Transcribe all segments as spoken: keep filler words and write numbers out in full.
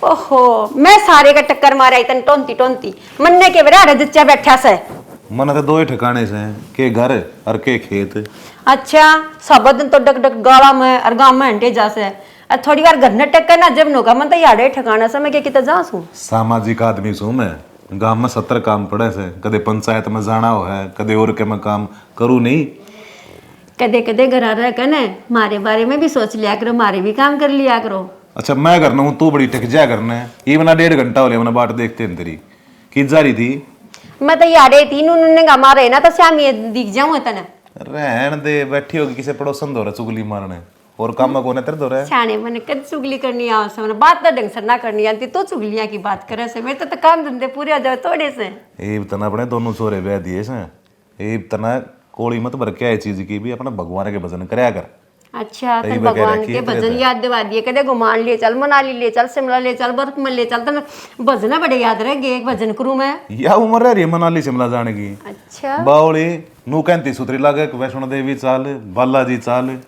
ओहो, मैं सारे का टक्कर मारा इतन टोंती टोंती। मन्ने के बेरा जच्चा बैठा से। मन तो दो ही ठिकाने से, के घर और के खेत। अच्छा, सब दिन तो डक डक गाला में और गांव में हंटे जा से। और थोड़ी बार घर ने टक्कर ना जब नोका, मन तो याडे ठिकाना से, मैं के किते जा सू। सामाजिक आदमी सू मैं। गांव में सत्तर काम पड़े से, कदे पंचायत में जाना हो है, कदे और के मैं काम करूँ नहीं। कदे कदे घर रह के ना मारे बारे में भी सोच लिया करो, मारे भी काम कर लिया करो। अच्छा, मैं करना हूँ, तू बड़ी टिक जा करने। ये बना डेढ़ घंटा हो लिया मैंने बाट देखते हैं तेरी। की जा रही थी? मैं तो याडे थी, नू नन्ने का मारे ना तो श्यामी दिख जाऊँ तने। रहन दे, बैठी होगी किसी पड़ोसन धोरे चुगली मारने। और काम में कोने तेरे धोरे? सियाने मन कद चुगली करनी आवे से, मैंने बात तो ढंग से ना करनी आती, तो चुगलियां की बात करे से। मेरे तो, तो काम धंधे पूरे आ जावे थोड़े से। ये तना अपने दोनों छोरे ब्याह दिए से। ये तना कोली मत भर के आए चीज की भी, अपने भगवान के भजन करया कर। अच्छा, तई तन बकैरा भगवान की के इतने भजन तो। याद दिवा दिए, कदे घुमान ले चल, मनाली ले चल, शिमला ले चल, बर्फ में ले चल, तन भजन बड़े याद रह गए। एक भजन करूं मैं। या उम्र रह रही है मनाली शिमला जाने की। अच्छा। बावली नू कहती सुथरी लागे कि वैष्णो देवी चाल, बालाजी चाल,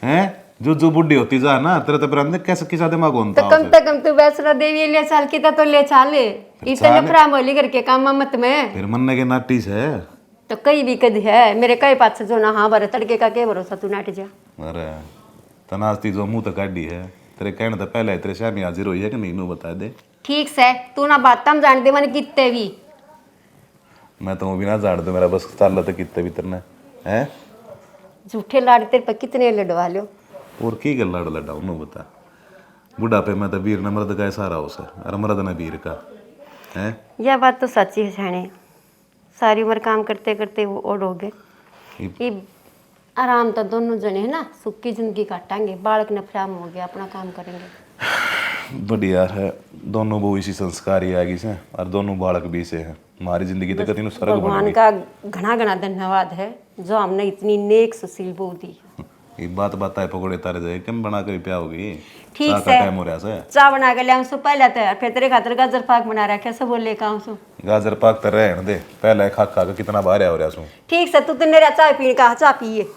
हैं? जो जो बुढ़ी होती जा ना, तेरे तो फिर अंदर कैसे किसा दिमाग तो होता कम उसे। तो कम तू वैष्णो देवी ले चल, किता तो ले चल। इतने चाल। फराम होली करके काम मत में। फिर मन्ने के नाटी से। तो कई भी कद है, मेरे कई पाछे जो ना हाँ भरे तड़के का के भरोसा, तू नाट जा। अरे, तनास्ती जो मुंह तो काढ़ी है, तेरे कहने तो पहले तेरे स्यामी हाजिर हुई है कि नहीं, नू बता दे। ठीक से, तू ना बात हम जान दे मन कितने भी। मैं तो भी ना जान दे, मेरा बस चाल तो कितने भी तेरे हैं। झूठे लाड तेरे पे कितने लडवा लो। और की कर लाड लडाऊं, नू बता। बुढ़ापे में तो वीर न मर्द का ही सहारा हो सै, और मर्द न वीर का, हैं? यह बात तो सच्ची है, छाने। सारी उम्र काम करते करते वो ओड हो गए। इब- इब आराम तो दोनों जने है ना, सुखी जिंदगी काटांगे, बालक न फ्राम हो गया, अपना काम करेंगे। बढ़िया है, दोनों बहू इसी संस्कारी आ गई से, और दोनों बालक भी इसे हैं। हमारी जिंदगी तो बस कति नु स्वर्ग बन भगवान गई। का घना घना धन्यवाद है, जो हमने इतनी नेक सुशील बहू दी। ये बात बात है, पकौड़े तारे जाए, कम बना के प्या होगी। ठीक चाह का से। टाइम हो रहा से। चाह बना के ले आऊं सु पहले तो, फिर तेरे खातर गाजर पाक बना रखा से, वो लेके आऊं सु। गाजर पाक तो रहन दे, पहले खा खा के कितना बाहर हो रहा सु। ठीक से, तू तो मेरा चाय पीने का, चाय पिए।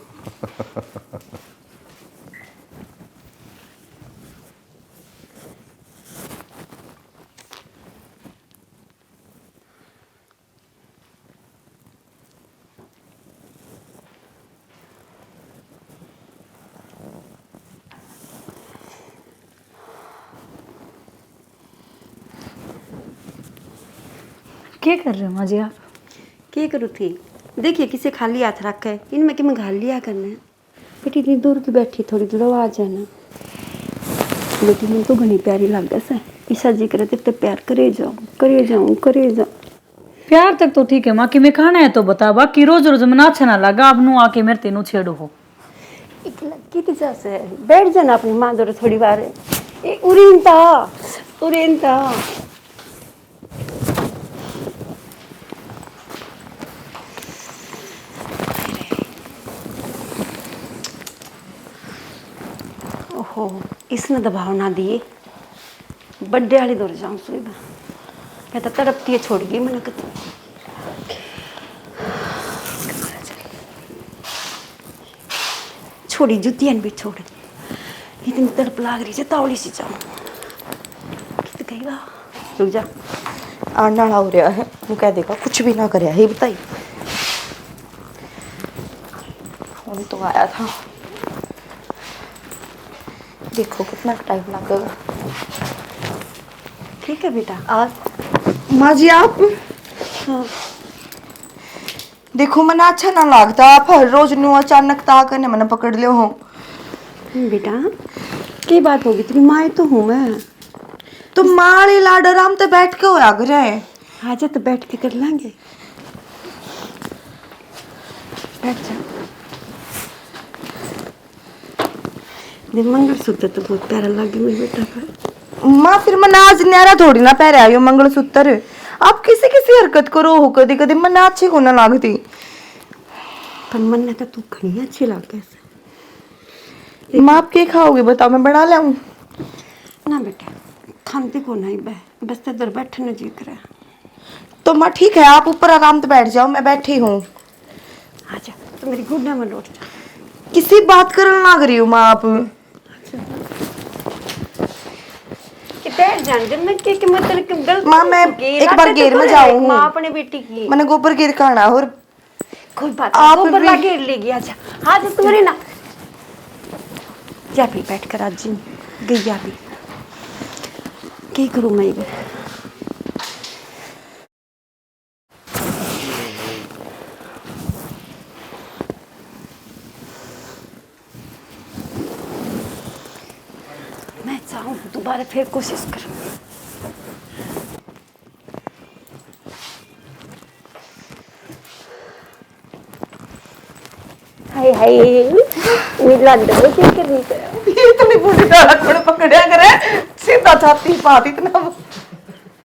के कर रहे हो माँ जी आप? के करूँ थी? देखिए, किसे खाली हाथ रखे, इनमें कि मंगा लिया करना। बेटी, इतनी दूर की बैठी, थोड़ी दूर आ जाना। बेटी, मैं तो घणी प्यारी लागे से। ईसा जी करे, तेरे ते प्यार करे जाऊं, करे जाऊं, करे जाऊं। प्यार तक तो ठीक है माँ, कि मैं खाना है तो बता, बाकी रोज रोज मना अच्छा ना लगा। अब नू आके मेरे तेनू छेड़ो हो। एक लड़की तो जैसे बैठ जाना अपनी माँ दौरे थोड़ी बार। ए, उरेन ता, उरेन ता। ओहो, इसने दबाव ना दिए। बड्डे वाली दौर जाऊं सुई बा। मैं तो तड़पती है, छोड़ गई मैंने कत। छोड़ी जुतियां भी छोड़। इतनी तड़प लाग रही है, तावली सी जाऊं। कित गईगा? रुक जा। आने वाला हो रहा है, वो कह देगा, कुछ भी ना करया, हे बताई। फोन तो आया था। देखो कितना टाइम लगेगा। ठीक है बेटा। आ, माँ जी आप? हाँ। देखो, मन्ने अच्छा ना लागता, आप हर रोज न्यू अचानक ता कने मन्ने पकड़ लियो हो। बेटा, के बात होगी? तेरी माँ तो हूँ मैं। तो माँ वाली लाड आराम ते बैठ के होया करे। आजा, तो बैठ के कर लांगे। बैठ जा। दे, मंगलसूत्र तो बहुत प्यारा लागे मेरे बेटा का। माँ, फिर मन्ने आज न्यारा थोड़ी ना पहरे आयो मंगलसूत्र। आप किसी किसी हरकत करो हो कदी कदी, मन्ने अच्छी को ना लागती। पर मन्ने तो तू घणी अच्छी लागे से। माँ, आप के खाओगे बताओ, मैं बना लाऊं? ना बेटा, खाती को नहीं बे, बस इधर बैठने जी करे। तो माँ ठीक है, आप ऊपर आराम से बैठ जाओ, मैं बैठी हूँ। आजा, तू मेरी गोड्डा में लौट जा। किसी बात करने लग रही हूँ माँ आप। कित ठहर जान दे, मैं के, के मैं तेरे को गलत माँ, मैं नहीं की, एक बार लाके घेर तो में करे जाऊँ माँ हूँ। अपने बेटी की। मैंने गोबर घेर का आना और कोई बात आप नहीं, गोबर भी ला घेर लेगी। अच्छा, आज तुम्हारे ना जा भी बैठ कर आज जी गई अभी। क्या करूँ मैं इधर? मैं चाहूँ दोबारा फिर कोशिश करूँ। हाय हाय, मिला दो, क्या करनी है? ये इतनी बूढ़ी डाला कौन पकड़या करे, सीधा छाती पात इतना।